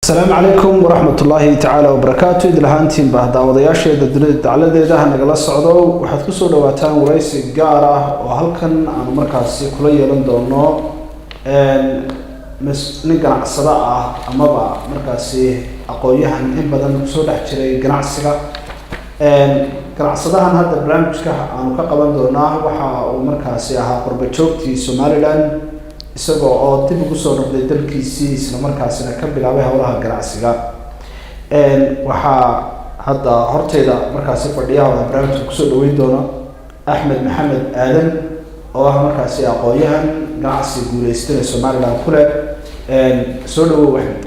Asalaamu calaykum waraxmat ullaahi tacaala wabarakaatu. Idil ahaantiinba daawadayaasheeda dunida dacladeeda ha nagala socdo, waxaad kusoo dhawaataan waraysi gaar ah oo halkan aanu markaasi kula yeelan doono nin ganacsado ah amaba markaasi aqoon-yahan in badan kusoo dhex jiray ganacsiga. Ganacsadahan hadda barnaamijka aanu ka qaban doonaa waxa uu markaasi ahaa qurba joogtii Somaliland, isagoo oo dib ugu soo noqday dalkiisii, isla markaasina ka bilaabay howlaha ganacsiga. Waxaa hadda horteyda markaasi fadhiya oo barnaamijka kusoo dhaweyn doona Axmed Maxamed Aadan, oo ah markaasi aqoon-yahan ganacsi guuleystana Somaliland ku leh. Soo dhawow, Axmed.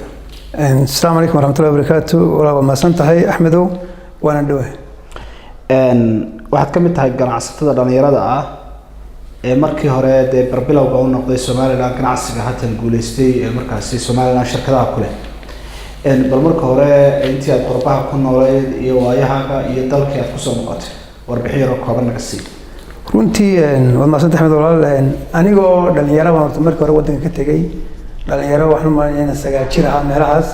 Asalaamu calaykum waraxmatullahi wabarakaatu. Walaa, waa mahadsan tahay, Axmedow, waana dhawahay. Waxaad ka mid tahay ganacsatada dhalinyarada ah ee markii hore dee barbilowga u noqday Somaliland ganacsiga haatan guuleystay ee markaasi Somaliland shirkadaha ku leh. Bal marka hore, intii aad qurbaha ku nooleyd iyo waayahaaga iyo dalkii aad kusoo noqotay, warbixin yaroo kooban naga sii. Runtii waad mahadsantahay, Axmed walaal. Anigoo dhalinyaro baan horta markii hore waddanka ka tegey. Dhalinyaro waxaan u malanaya inaan 9 jir ahaa meelahaas.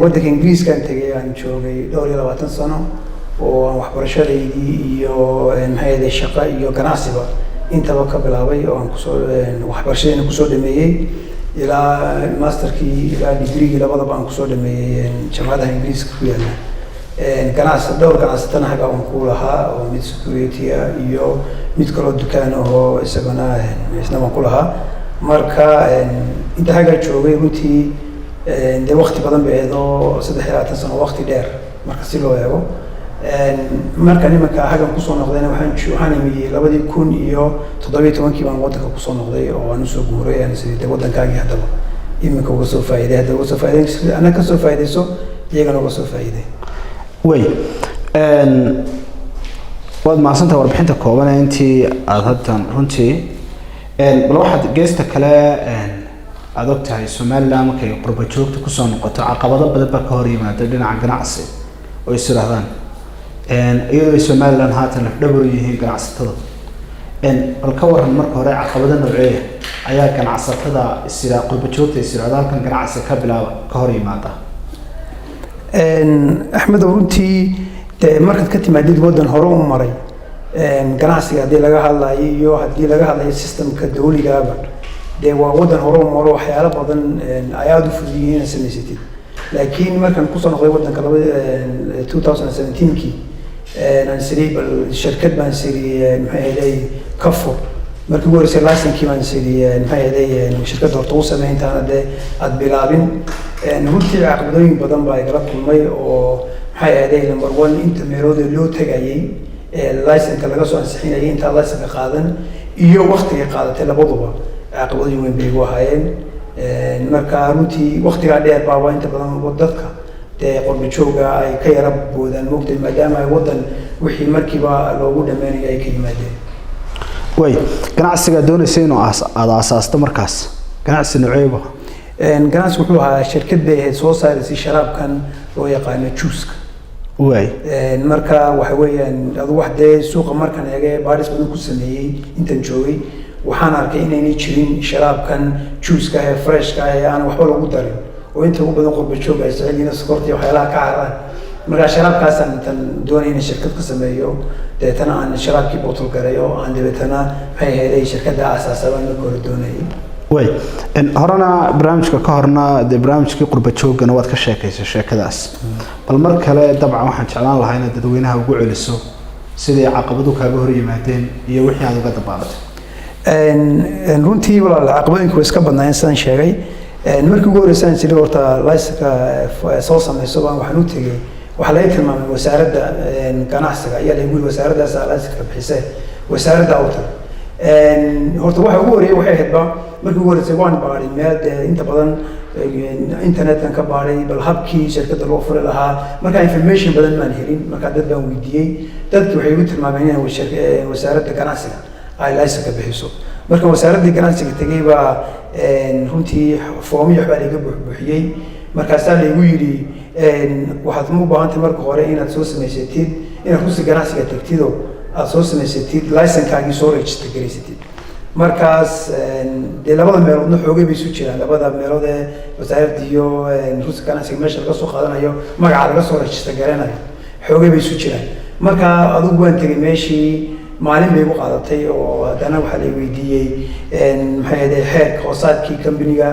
Waddanka Ingiriiskaan tegey, aan joogay dhowr iyo labaatan sano oo aan waxbarashadeydii iyo, maxay ahayd, shaqo iyo ganacsiba intaba ka bilaabay, oo aan kusoo waxbarashadeyna kusoo dhameeyey ilaa masterkii ilaa degreegii labadaba aan kusoo dhameeyey jaamacadaha Ingiriiska ku yaalla. Ganacsi, dhowr ganacsatana xagga aan ku lahaa, oo mid security ah iyo mid kaloo dukaan ahoo isagana isna waan ku lahaa. Marka inta xaggaa joogay, runtii dee wakti badan bay ahayd oo 23 sano, wakti dheer marka si loo eego. Markaan imanka xaggan kusoo noqdayna, waxaan imiyey 2017-kii baan waddanka kusoo noqday oo aan usoo guuray. Aan is de waddankaagii haddaba iminka uga soo faa'iiday, hadda uga soo faa'iiday, ana ka soo faa'iidayso, iyagana uga soo faa'iiday. Way, waad mahadsantahay warbixinta kooban ee intii aada haddan runtii. Bal waxaad geesta kale aada og tahay, Somaliland markay qurba joogta kusoo noqoto, caqabado badan baa ka hor yimaada dhinaca ganacsi oo is yidhaahdaan, iyadoo ay Somaliland haatan lafdhabar u yihiin ganacsatada. Bal ka waran marka hore, caqabado nooceeya ayaa ganacsatada is qurba joogta is yidhahda halkan ganacsi ka bilaaba ka hor yimaada? Axmedow, runtii dee markaad ka timaadid waddan hore u maray, ganacsiga haddii laga hadlayo iyo haddii laga hadlayo systemka dawligaaba, dee waa waddan hore u maro, waxyaalo badan ay aada u fudud yihiin inaad samaysatid. Laakiin markaan kusoo noqday waddanka 2017-kii, aan siri bal shirkad baan siri, maxay ahayd, ka fur. Markii ugu horreysay license-kii baan siri, maxay ahayd, shirkadda horta u samey intaana dee aada bilaabin. Runtii caqabadooyin badan baa igala kulmay oo, maxay ahayd, number one, inta meelood ee loo tegayay ee license-ka laga soo ansixinayay intaan license-ka qaadan iyo waktigay qaadatay, labaduba caqabadooyin weyn bay igu ahaayeen. Marka runtii waktigaa dheer baaba inta badan dadka dee qurba jooga ay ka yara boodaan, moogtay, maadaama ay waddan wixii markiiba loogu dhameynayo ay ka yimaadeen. Way, ganacsigaa doonaysa inuu aada aasaasto markaas, ganacsi nooceeba? Ganacsigu wuxuu ahaa, shirkad bay ahayd soo saaraysay sharaabkan loo yaqaano juuska. Marka waxa weeyaan, adu wax dee suuqa markan eegay, baadhis badan ku sameeyey intan joogay, waxaan arkay inaynay jirin sharaabkan juuska ee freshka ee aan waxba lagu darin, oo inta ugu badan qurba joog ay jecel yihiin sokorta iyo waxyaalaha ka cararaan. Marka sharaabkaasaan intan doonay inaan shirkad ka sameeyo, dabeetana aan sharaabkii bottle gareeyo, aan dabeetana, maxay ahayd, shirkadda aasaasabaan marka hore doonayay. Way, horena barnaamijka ka horna dee barnaamijkii qurba joogana waad ka sheekaysay sheekadaas. Bal mar kale, dabcan waxaan jeclaan lahaa inaad dadweynaha ugu celiso sidai caqabadu kaaga hor yimaadeen iyo wixii aad uga dabaalatay. Runtii walaal, caqabadooyinku way iska badnaayeen sidaan sheegay. Markii ugu horreysay aan jiray horta license-ka soo sameyso baan waxaan u tegey, waxaa laga tilmaamay wasaaradda ganacsiga ayaa lagu yiri, wasaaraddaas license-ka bixise, wasaaradda u tag. Horta waxa ugu horreeyay waxay ahayd ba, markii ugu horreysay waan baadhay meel dee inta badan internetkan ka baadhay bal habkii shirkadda loo furi lahaa. Markaa information badan maan helin. Markaa dad baan weydiiyey, dadki waxay igu tilmaameen inaan wasaaradda ganacsiga ay license-ka bixiso. Markaan wasaaraddii ganacsiga tegey baa runtii foomyo waxbaa laiga buuxbuuxiyey. Markaasaa laigu yidhi, waxaad ma u baahantay marka hore inaad soo samaysatid, inaad kursi ganacsiga tegtido, aad soo samaysatid license-kaagii, soo register garaysatid. Markaas dee labada meeloodna xoogay bay isu jiraan, labada meelood ee wasaaradda iyo rugta ganacsiga, meesha laga soo qaadanayo magaca, laga soo register garanayo, xoogay bay isu jiraan. Marka adigu waan tegay meeshii, maalin bay igu qaadatay oo haddana waxaa la weydiiyey, maxay ahayd, xeerka hoosaadkii company-ga,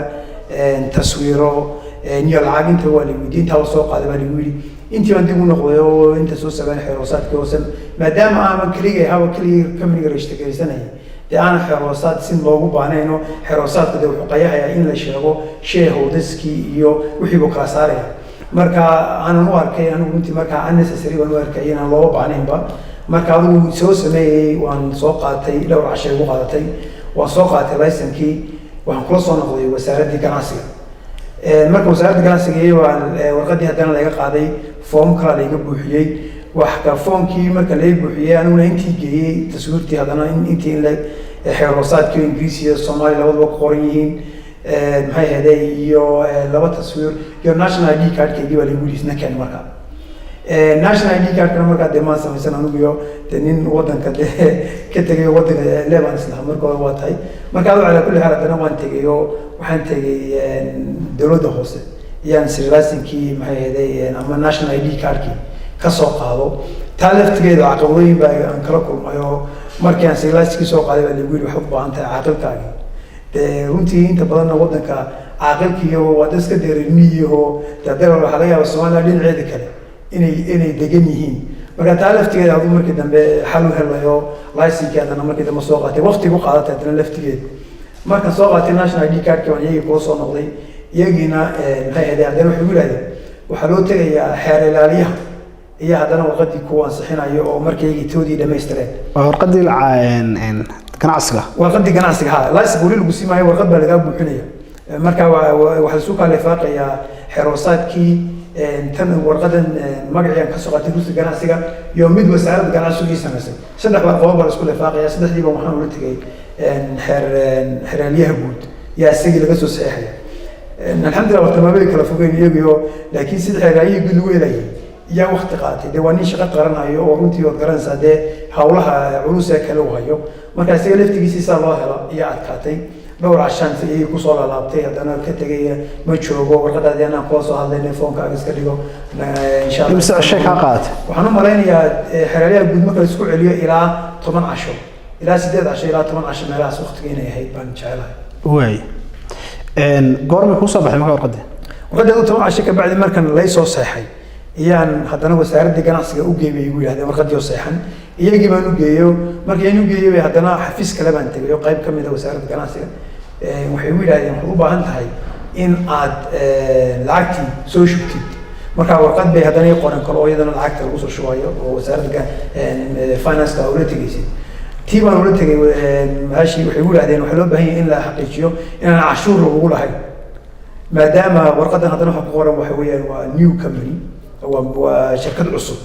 taswiiro iyo lacag inta waa la weydiiyey. Intaaba soo qaaday baa lagu yidhi. Intii baan dib u noqday oo inta soo sameyn xeer hoosaadkii hoose, maadaama aanan keligay haba keligay company-ga register garaysanayay, dee aanan xeer hoosaad si loogu baahnayno. Xeer hoosaadka dee wuxuu qayaxayaa in la sheego shareholders-kii iyo wixii buu kala saaraya. Marka aanan u arkay anigu runtii markaa unnecessary baan u arkay, inaan looga baahnaynba. Marka adigu soo sameeyey, waan soo qaatay, dhowr cashay ugu qaadatay, waan soo qaatay license-kii, waxaan kula soo noqday wasaaraddii ganacsiga. Marka wasaaradda ganacsiga waan warqaddii haddana laga qaaday, foom kala layga buuxiyey. Wax ka foomkii marka laga buuxiyey, aniguna intii geeyey taswiirtii, haddana intii in la xeer hoosaadkii Ingiriisi iyo Soomaali labaduba ku qoran yihiin, maxay ahayd, iyo laba taswiir iyo national ID card-kaygii baa lagu yidhi isna keen. Marka national ID card-kana markaa dee maan samaysan anigu, iyo dee nin wadanka dee ka tegay wadanka leebaan islaha marka hore waa tahay. Marka adu calaa kulli xaal haddana waan tegay oo waxaan tegay dowladda hoose iyaan license-kii, maxay ahayd, ama national ID card-kii ka soo qaado. Taa laftigeeda caqabadooyin baa aan kala kulmay oo markii aan license-kii soo qaaday baa lagu yidhi waxaad u baahan tahay caaqilkaagii. Dee runtii inta badanna wadanka caaqilkiiyo waa dad iska dee reer miyiho, dee haddana waxaa laga yaaba Soomaaliya dhinaceeda kale inay degan yihiin. Marka taa laftigeeda aduu markii dambe xal u helayo, license-kii haddana markii dambe soo qaatay, waqtigu qaadatay haddana laftigeeda. Markaan soo qaatay national ID card-kii waan iyagii kula soo noqday, iyagiina, maxay ahayd, haddana waxay ugu yidhahdeen waxaa loo tegayaa xeer ilaaliyaha iyo haddana warqadii ku ansixinayo oo markay iyagii toodii dhamaystireen. Waa warqadii ganacsiga? Warqadii ganacsiga, ha. License weli lagu sii maayo, warqad baa lagaa buuxinaya. Marka waxaa lasu kala lifaaqayaa xeeroosaadkii, tan warqadan magacii aan kasoo qaatay rugta ganacsiga iyo mid wasaaradda ganacsigu ii samaysay. Saddex warqado baa laisku lifaaqaya. Saddexdiiba waxaan ula tegay xeeraalyaha guud, yaa isagii laga soo saxeexaya. Alxamdulillah, horta mabay kala fogeyn iyagiyo, laakiin sida xeeraalyihii guud lagu helayay yaa waqti qaatay. Dee waa nin shaqo qaranayo oo runtii waad garanaysaa dee hawlaha culus ee kale uu hayo. Marka isaga laftigiisii saa loo helo iyo adkaatay, dhowr cashaan si iyagii kusoo laalaabtay, haddana ka tegay, ma joogo, warqadaadii anaan kula soo hadlaynay, foonkaaga iska dhigo, insha Allah. Imise cishay kaa qaadatay? Waxaan u malaynayaa xeeraalyaha guud marka la isku celiyo ilaa 10 casho, ilaa 8 casho, ilaa 10 casho meelahaas waqtiga inay ahayd baan jecelahay. Waay, goormay kuu soo baxday marka warqadii? Warqadeedu 10 casho ka bacdi markan lay soo seexay iyaan haddana wasaaraddii ganacsiga u geey bay igu yidhahdeen, warqaddii oo seexan iyagii baan u geeyo. Markii aan u geeyo bay haddana xafiis kale baan tegay oo qayb ka mid a wasaaradda ganacsiga. Waxay igu yidhahdeen waxaad u baahan tahay in aad lacagtii soo shubtid. Marka warqad bay haddana ii qoran karo oo iyadana lacagta lagu soo shubayo oo wasaaradda finance-ka ula tegaysid. Tii baan ula tegay meeshii. Waxay igu yidhahdeen waxaa loo baahan yahay in la xaqiijiyo inaan cashuur lagugu lahayn, maadaama warqadan haddana waxa ku qoran waxa weeyaan waa new company, waa shirkad cusub.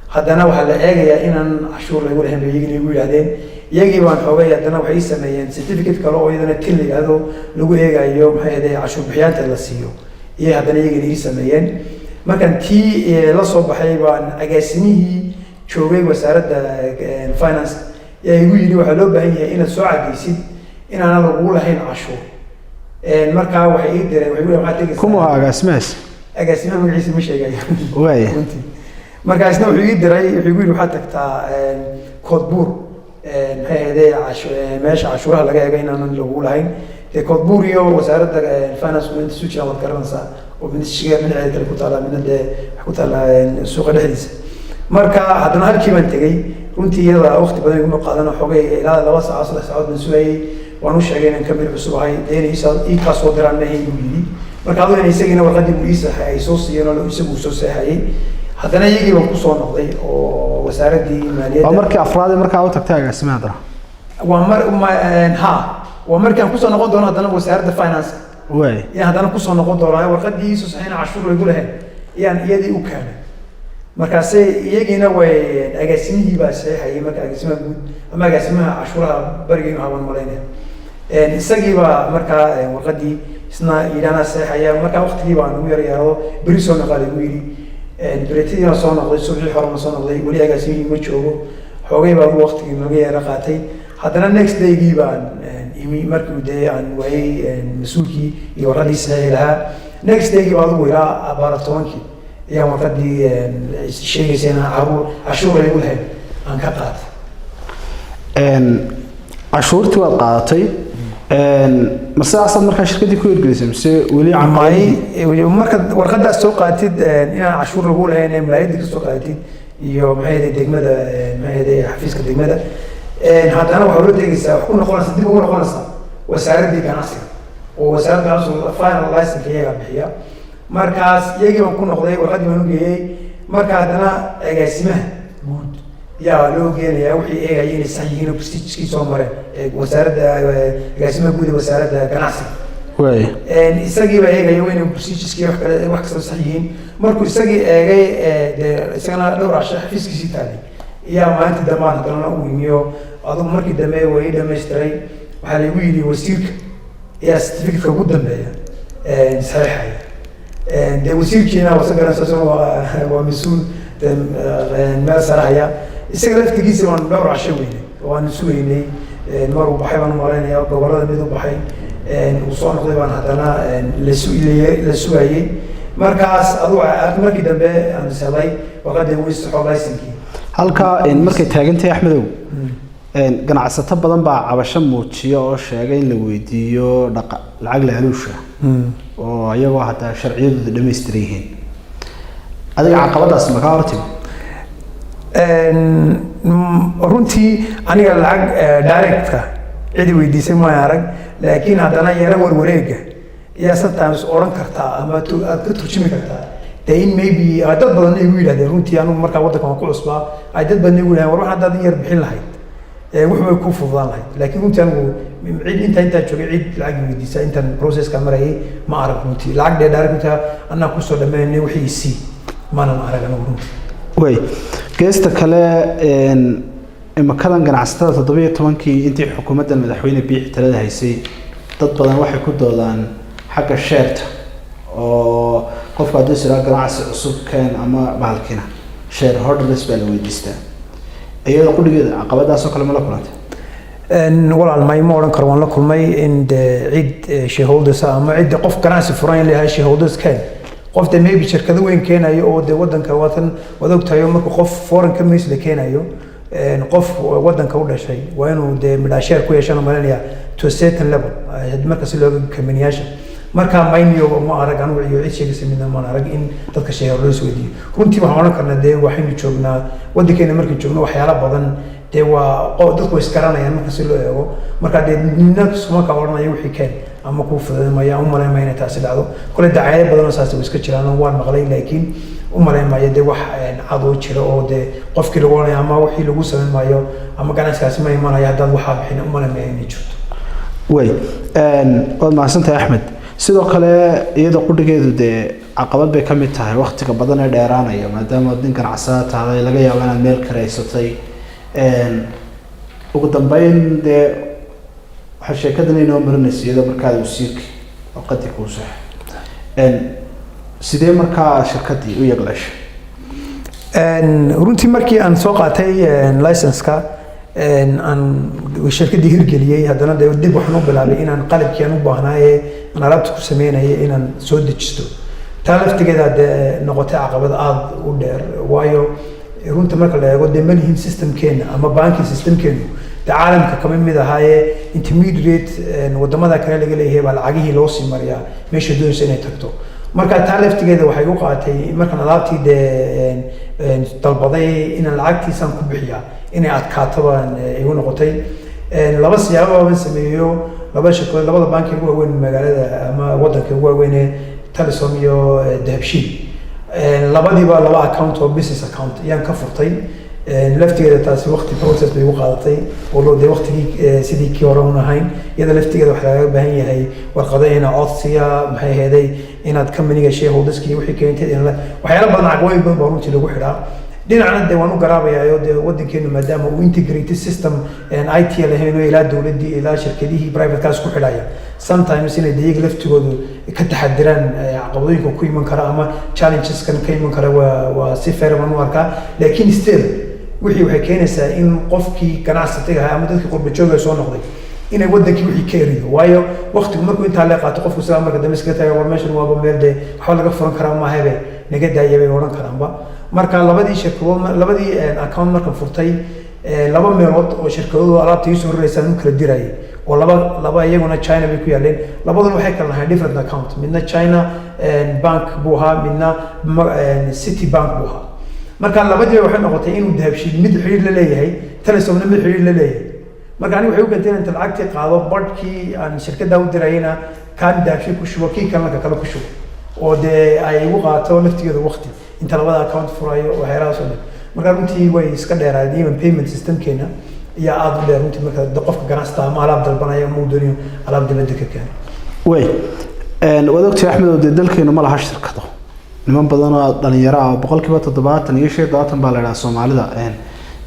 Haddana waxaa la eegayaa inaan cashuur lagu lahayn bay iyagina igu yidhahdeen. Iyagii baan xoogay, haddana waxay ii sameeyeen certificate kale oo iyadana tin la yidhaahdo lagu eegayo, maxay ahayd, cashuur bixiyaanta la siiyo iyay haddana iyagina ii sameeyeen. Markaan tii la soo baxay baan agaasimihii joogay wasaaradda finance yaa igu yidhi waxaa loo baahan yahay inaad soo cadaysid inaana lagugu lahayn cashuur. Markaa waxay ii direen, waxay igu yidhi waxaad tegaysaa. Kuma agaasimahaas? Agaasimaha magaciisa ma sheegayo. Waaya. Runtii marka isna wuxuu ii diray, wuxuu igu yidhi waxaad tagtaa Koodbuur, maxay ahayde, meesha cashuuraha laga eego inaanan lagu lahayn. Dee Koodbuur iyo wasaaradda finance inta isu jiraan waad garanaysaa, oo mid shigeer dhinaceeda kale ku taallaa, midna dee wax ku taallaa suuqa dhexdiisa. Marka haddana halkii baan tegey. Runtii iyada waqti badan iguma qaadan, xoogay ilaa 2 saacadood, 3 saacadood baan sugayay. Waan u sheegay inaan company cusub ahay, dee inay ii kaa soo diraan mahayn buu yidhi. Marka aduu in isagiina warqadii buu ii saxay, ay soo siiyeen oo isagu soo seexayay. Haddana iyagii baan kusoo noqday oo wasaaraddii maaliyadda. Waa markii afraad ee markaa u tagtay agaasimaha haddana? Waa mar ma ha, waa markaan kusoo noqon doono haddana wasaaradda finance. Waay. Yaan haddana kusoo noqon doonaa warqadii iisoo saxayna cashuur lagu lahayn yaan iyadii u keenay. Markaase iyagiina way agaasimihii baa saxiixayay. Marka agaasimaha guud ama agaasimaha cashuuraha bariga inuu habaan malaynaya, isagii baa markaa warqadii isna yidhaanaa saxiixaya. Markaa waqtigii baa nagu yar yaarado, beri soo noqaa lagu yidhi. Beretidii baan soo noqday, subaxii hore ma soo noqday, weli agaasimihii ma joogo. Xoogay baa waqtigii naga yara qaatay. Haddana next daygii baan imi markii dee aan waayey mas-uulkii iyo warqadii saxiixi lahaa. Next daygii baa adigu ilaa abaara 10-kii ayaan warqadii sheegaysa inaan caruur cashuur laygu lahayn aan ka qaatay. Cashuurtii waad qaadatay, ma sidaasaad markaa shirkaddii ku hirgelisay mise weli? May, markaad warqadaas soo qaatid inaan cashuur lagu lahayn ee maaliyadda ka soo qaadatid iyo maxay ahayd degmada, maxay ahayd xafiiska degmada, haddana waxaa loo tegaysaa, wax ku noqonaysa, dib ugu noqonaysaa wasaaraddii ganacsiga, oo wasaaradda ganacsiga final license iyagaa bixiya. Markaas iyagii baan ku noqday, warqaddii baan u geeyey. Marka haddana agaasimaha guud yaa loo geenayaa, wixii eegaya inay sax yihiin oo procedureskii soo mareen wasaaradda, agaasimaha guud ee wasaaradda ganacsiga. Isagii baa eegaya waa inay procedureskii wax kale, wax kasta sax yihiin. Markuu isagii eegay, dee isagana dhowr casho xafiiskiisii taalay, iyaa maalintii dambaan haddana u imiyo. Adugu markii dambe waa ii dhamaystiray. Waxaa laigu yidhi wasiirka ayaa certificateka ugu dambeeya saxiixaya. Dee wasiirkiina wasa garanaysa, isaguna waa mas-uul meel sarahaya. Isaga laftigiisa waan dhowr casho weynay, waan sugaynay. Mar uu baxay baan umalaynaya, gobolada mid u baxay, uu soo noqday baan haddana la sugayay. Markaas adugu markii dambe aan helay warqadii wisaxo licenseki. Halka markay taagantahay, Axmedow, ganacsato badan baa cabasho muujiya oo sheegay in la weydiiyo dhaqa lacag laaluusha oo iyagoo hataa sharciyadooda dhamaystiran yihiin. Adiga caqabadaas makaa hortimi? Runtii aniga lacag directka cidi weydiisay ma arag, laakiin haddana yaro warwareega ayaa sometimes odhan kartaa ama aad ka turjumi kartaa dee in maybe dad badan igu yidhahdeen. Runtii anigu markaa waddanka waan ku cusbaa, ay dad badan igu yidhahdeen, war waxaan haddaad in yar bixin lahayd wax way ku fududaan lahayd. Laakiin runtii anigu cid intaa joogay cid lacag weydiisa intaan processka marayay ma arag. Runtii lacag dee direct intaa anaa kusoo dhamaynay wixii isii maanan arag anigu runtii. Way geesta kale, imakadan ganacsatada 17-kii intii xukuumaddan madaxweyne Biixi talada haysay, dad badan waxay ku doodaan xagga sheerta, oo qofku hadduu is iraa ganacsi cusub keen ama bahalkina, shareholders baa la weydiistaa. Iyada qudhigeeda caqabadaasoo kale ma la kulantay? Walaal, may, ma odhan karo waan la kulmay in de cid shareholders ah ama cidda qof ganacsi furan in leeyahay shareholders keen. Qof de maybe shirkado weyn keenayo oo de wadanka waatan waad ogtahay, marka qof foreign companies la keenayo, qof wadanka u dhashay waa inuu de midhaa share ku yeeshana malinaya to a certain level marka si looga kamaniyaasha. Marka mayniyo ma arag anigu iyo cid sheegaysa midna maan arag in dadka shareholders weydiiyo. Runtii waxaan odhan karnaa dee waxaynu joognaa wadankeena, markay joogno waxyaalo badan dee waa dadku way isgaranayaan marka si loo eego. Marka dee nina iskuma ka odhanayo wixii keen ama kuu fududeymaya. U malayn maya inay taasi dhacdo. Kole dacaayado badan oo saas way iska jiraan oo waan maqlay, laakiin u malayn maayo dee wax cad oo jira oo dee qofkii lagu odhanayo ama wixii lagu samayn maayo ama ganacsigaasi ma imanayo haddaad waxaa bixin. U malayn maya inay jirto. Way, waad mahadsantahay, Axmed. Sidoo kale iyada qudhigeedu dee caqabad bay ka mid tahay waktiga badan ee dheeraanaya, maadaama aad nin ganacsada tahay, laga yaabo inaad meel karaysatay. Ugu dambeyn dee waxaa sheekadan inoo marinaysa iyadoo markaad wasiirki warqadii kuu sax, sidee markaa shirkadii u yagleeshay? Runtii markii aan soo qaatay license-ka, aan shirkaddii hirgeliyey, haddana dee dib waxaan u bilaabay inaan qalabkii aan u baahnaa ee aan alaabta ku sameynayay inaan soo dejisto. Taa laftigeeda dee noqotay caqabad aada u dheer, waayo runta marka la eego dee ma lihin systemkeena ama banking systemkeenu dee caalamka kama mid ahaaye intermediate wadamada kale laga leeyahay baa lacagihii loo sii mariyaa meesha doonaysa inay tagto. Marka taa laftigeeda waxay u qaatay markaan alaabtii dee dalbaday inaan lacagtiisaan ku bixiyaa inay adkaato baan igu noqotay. Laba siyaabo baan sameeyo. Laba shirkadood, labada banki ugu waaweyn magaalada ama wadanka ugu waaweyn ee Telesom iyo Dahabshiil, labadiiba laba account oo business account ayaan ka furtay. Laftigeeda taasi waqti process bay igu qaadatay oo loo dee waqtigii sidii kii hore un ahayn. Iyada laftigeeda waxaa lagaga baahan yahay warqado ina codsiya, maxay aheeday, inaad companyga shareholderski wixii keentay, waxyaalo badan, caqabooyin badan baa runtii lagu xidhaa. Dhinacna dee waan u garaabayaa dee wadankeenu maadaama uu integrated system IT lahayn oo ilaa dowladdii ilaa shirkadihii private-kaas ku xidhaya, sometimes inay dee iyaga laftigoodu ka taxadiraan caqabadooyinka ku iman kara ama challengeskan ka iman kara waa si fair baan u arkaa. Laakiin still wixii Wixii waxay keenaysaa in qofkii ganacsatiga ahaa ama dadkii qurba jooga soo noqday inay wadankii wixii ka eriyo, waayo waqtigu markuu intaa lee qaato, qofku sidaa marka dambe iskaga taga, war meeshan waaba meel dee waxba laga furan karaa maahebe, naga daaya bay odhan karaanba. Marka labadii shirkadood, labadii account markan furtay, laba meelood oo shirkadoodu alaabta iisoo raraysaan u kala dirayay oo laba laba iyaguna China bay ku yaaleen. Labaduna waxay kala lahayn different account, midna China Bank buu ahaa, midna City Bank buu ahaa. Marka labadiiba waxay noqotay inuu Dahabshiil mid xidhiir la leeyahay, Telesomna mid xidhiir la leeyahay. Marka aniga waxay u keentay inaan inta lacagtii qaado, badhkii aan shirkaddaa u dirayna kaan Dahabshiil ku shubo, kii kalena ka kale ku shubo, oo dee ay igu qaato laftigeeda waqti inta labada account furayo, waxyaalahaas oo dhan. Marka runtii way iska dheeraadeen. Even payment systemkeena ayaa aada u dheer runtii, marka qofka ganacsata ama alaab dalbanaya ama uu doonayo alaab dibadda ka keeno. Way waad ogtahay, Axmed, oo dee dalkeenu ma laha shirkado. Niman badan oo dhalinyaro ah oo 75% baa la idhaha Soomaalida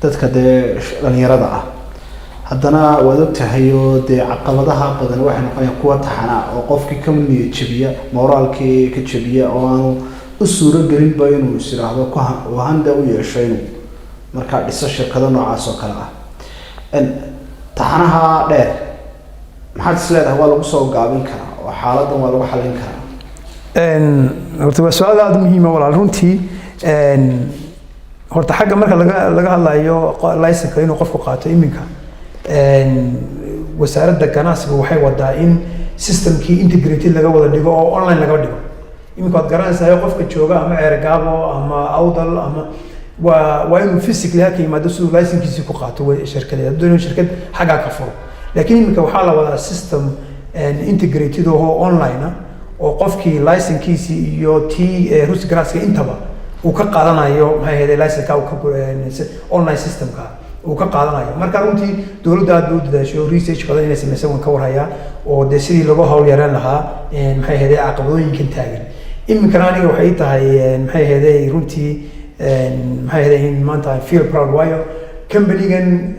dadka dee dhalinyarada ah, haddana waad ogtahay oo dee caqabadaha badan waxay noqonayaan kuwa taxana oo qofkii ka niyad jabiya, moraalkii ka jabiya, oo aanu u suuro gelinba inuu is idhaahdo ku uu handa u yeesho inuu markaa dhiso shirkado noocaas oo kale ah. Taxanaha dheer maxaad is leedahay waa lagu soo gaabin karaa oo xaaladan waa lagu xallin karaa? Horta waa su-aal aada muhiima, walaal. Runtii horta xagga marka laga hadlayo licenseka inuu qofku qaato, iminka wasaaradda ganacsiga waxay wadaa in systemkii integrated laga wada dhigo oo online laga dhigo. Iminka waad garanaysaa, qofka jooga ama Ceergaabo ama Awdal ama waa inuu physically halka yimaado siduu licensekiisii ku qaato shirkadeed, hadduu inuu shirkad xaggaa ka furo. Laakiin iminka waxaa la wadaa system integrated oo online ah oo qofkii licensekiisii iyo tii rusi ganacsiga intaba uu ka qaadanayo, maxay ahayd, licenseka uu ka online systemka uu ka qaadanayo. Marka runtii dowladda aad bay u dadaasho, research badan inay sameysay waan ka warhayaa, oo dee sidii lagu hawl yareen lahaa, maxay ahayd, caqabadooyinkan taagan. Iminkana aniga waxay tahay, maxay ahayd, runtii, maxay ahayd, in maanta I feel proud, waayo companygan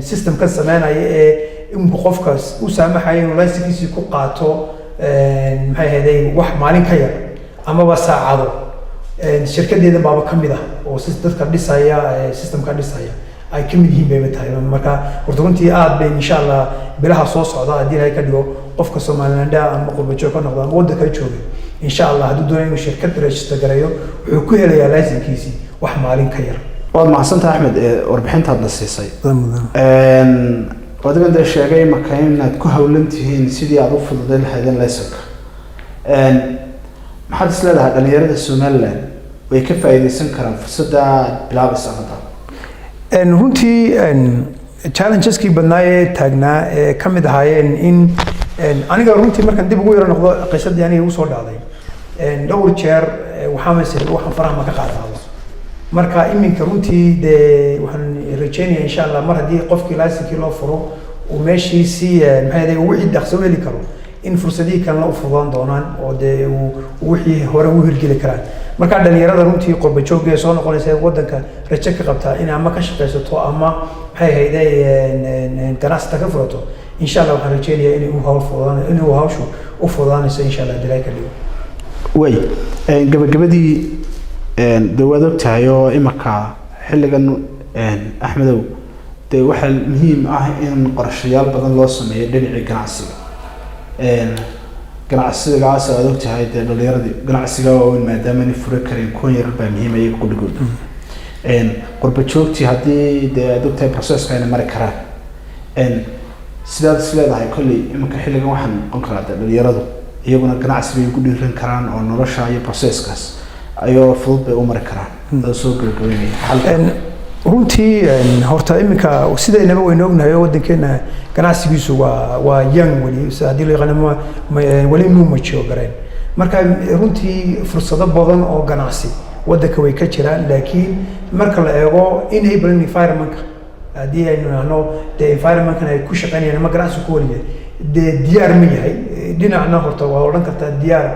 systemkan sameynaya ee iminku qofka u saamaxaya inuu licensekiisii ku qaato, maxay ahayd, wax maalin ka yar amaba saacado, shirkadeeda baaba ka mid ah oo si dadka dhisaya systemka dhisaya ay ka mid yihiin bayba tahay. Marka horta runtii aad bay, insha Allah, bilaha soo socda haddii Ilahay ka dhigo, qofka Somalilander ama qurba joog ka noqdo ama waddan kala jooga, insha Allah hadduu doonayo inuu shirkad register gareeyo, wuxuu ku helayaa licensekiisii wax maalin ka yar. Waad mahadsantahay, Axmed, warbixintaadna siisay. Adigan dee sheegay imaka inaad ku hawlan tihiin sidii aad u fududeyn lahaydeen licenseka. Maxaad is leedahay dhalinyarada Somaliland way ka faa'iideysan karaan fursadda aad bilaabaysa hadda? Runtii challenges-kii badnaa ee taagnaa ee ka mid ahaayeen in aniga runtii markaan dib ugu yaro noqdo qisadii aniga igu soo dhacday dhowr jeer, waxaa masir waxaan faraha ma ka qaadaado. Marka iminka runtii dee waxaan rajeynaya, insha Allah, mar haddii qofkii licenseki loo furo uu meeshii si, maxay ahayd, wixii dhaqso u heli karo, in fursadihii kalena u fududaan doonaan oo dee uu wixii hore u hirgeli karaan. Marka dhalinyarada runtii qurba joogga ee soo noqonaysa ee waddanka rajo ka qabtaa in ama ka shaqaysato ama, maxay ahayde, ganacsata ka furato, insha Allah waxaan rajeynayaa inay u hawl fududaan, inuu hawshu u fududaanayso, insha Allah, dilaa ka dhigo. Way gabagabadii dee waad ogtahay oo imaka xilligan, Axmedow, dee waxaa muhiim ah in qorshayaal badan loo sameeyo dhinacii ganacsiga. Ganacsigaas aad ogtahay dee dhalinyaradii ganacsiga waaweyn maadaama inay furi karin, kuwan yarar baa muhiim iyaga qudhigooda. Qurba joogtii haddii dee aad ogtahay processka inay mari karaan, sidaad is leedahay kolley iminka xilligan waxaan noqon karaa dee dhalinyaradu iyaguna ganacsi bay ugu dhiiran karaan oo nolosha iyo processkaas ayagoo fudud bay u mari karaan, adoo soo gabagabeynaya xalka? Runtii horta iminka sidaynaba waynu ognahay oo waddankeena ganacsigiisu waa young weli, sida haddii loo yaqaano weli muu mature gareen. Marka runtii fursado badan oo ganacsi waddanka way ka jiraan, laakiin marka la eego enabling environment-ka, haddii aynu nahno dee environment-kan ay ku shaqeynayaan ama ganacsi ku waliya dee diyaar ma yahay. Dhinacna horta waad odhan kartaa diyaar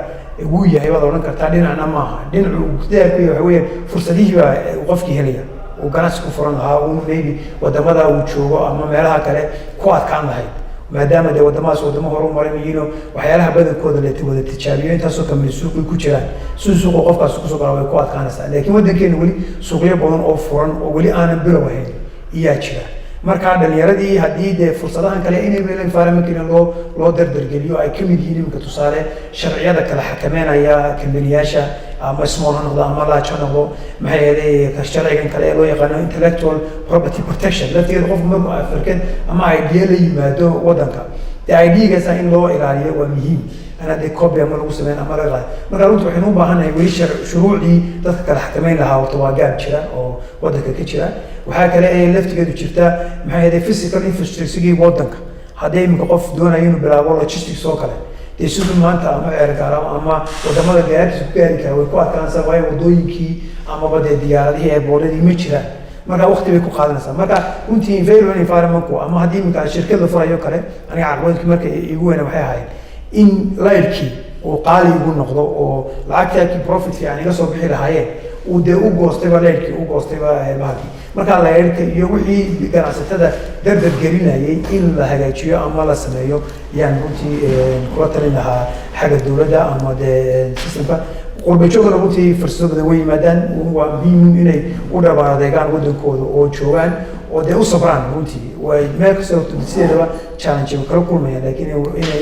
wuu yahay, waad odhan kartaa dhinacna maaha. Dhinacu diyaar ku yahay waxa weeyaan fursadihii baa qofkii helaya uu ganacsi ku furan lahaa, uu maybe wadamada uu joogo ama meelaha kale ku adkaan lahayd. Maadaama dee waddamadaas waddamo horu maran yihiinoo waxyaalaha badankooda la wada tijaabiyo, intaasoo company suuqii ku jiraan, si suuqa qofkaas kusoo gala way ku adkaanaysaa. Laakiin waddankeena weli suuqyo badan oo furan oo weli aanan bilow ahayn iyaa jira. Marka dhalinyaradii haddii dee fursadahan kale enable environment loo dardargeliyo, ay kamid yihiin iminka tusaale sharciyada kala xakameynaya kambaniyaasha, ama small ha noqdo ama large ha noqdo, maxay ahayd, sharcigan kale ee loo yaqaano intellectual property protection laftigeeda, qofku markuu fikrad ama idea la yimaado waddanka, dee idea-gaasa in loo ilaaliyo waa muhiim, ana dee copy ama lagu sameyn ama laga qaado. Marka runtii waxaynu u baahannahay weli shuruucdii dadka kala xakameyn lahaa. Horta waa gaab jira oo waddanka ka jira. Waxaa kale ee laftigeedu jirta, maxay ahayd, physical infrastructure waddanka. Haddii iminka qof doonayo inuu bilaabo logistics oo kale, dee siduu maanta ama Ceergaaro ama wadamada gaarkiisa ku gaari kara way ku adkaanaysaa, waayo wadooyinkii amaba dee diyaaradihii, airport-adii ma jiraan. Marka waqti bay ku qaadanaysaa. Marka runtii environmentku, ama haddii iminka shirkad la furayo kale, aniga caqabadkii marka igu weyna waxay ahayd in laydhkii uu qaali igu noqdo oo lacagtaakii profit fiican iga soo bixi lahaayeen uu dee u goostayba laydhkii, u goostayba bahalkii. Marka laydhka iyo wixii ganacsatada dardar gelinayay in la hagaajiyo ama la sameeyo yaan runtii kula talin lahaa xagga dowladda ama dee systemka. Qurba joogana runtii fursado badan way yimaadaan. Waa muhiim inay u dhabar adeegaan waddankooda oo joogaan oo dee u sabraan. Runtii way meel kastoo sideedaba challenge kala kulmayaan, laakiin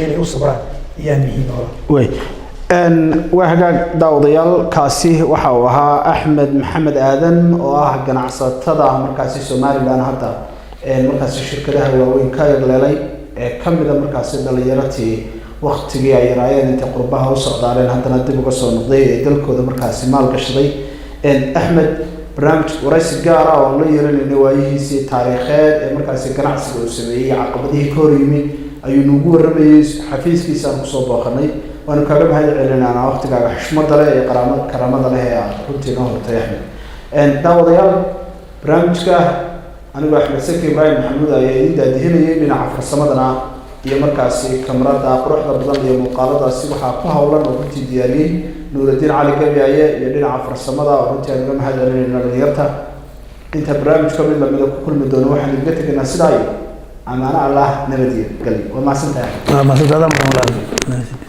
inay u sabraan ayaa muhiim ah. Way waa hagaag, daawadayaal. Kaasi waxa uu ahaa Axmed Maxamed Aadan oo ah ganacsatada markaasi Somaliland hadda markaasi shirkadaha waaweyn ka yagleelay, ee kamida markaasi dhalinyaratii waktigii ay yaraayeen intay qurbaha u socdaaleen haddana dib uga soo noqday ee dalkooda markaasi maalgashaday. Axmed barnaamij waraysi gaar ah oo la yeelanayna waayihiisii taariikheed ee markaasi ganacsiga uu sameeyey, caqabadihii ka hor yimi ayuu nagu warramayey. Xafiiskiisaan kusoo booqanay. Waanu kaaga mahad celinaynaa waqtigaaga xushmada leh ee qaraama karaamada leh ee aad runtii noo hortay, Axmed. Daawadayaal, barnaamijka anigoo Axmed Saki Ibraahim Maxamuud ayaa idin daadihinayay. Dhinaca farsamadana iyo markaasi kamarada quruxda badan iyo muuqaaladaasi waxaa ku hawlan oo runtii diyaariyey Nuuraddiin Cali Gabiaye, iyo dhinaca farsamada oo runtii aan uga mahad celinayno dhalinyarta. Inta barnaamijka mid lamida ku kulmi doono, waxaan idinka tegaynaa sidaa iyo amaano Allah, nabadiyo gali. Waa mahadsantahay. Waa mahadsantahay, mudan walaal.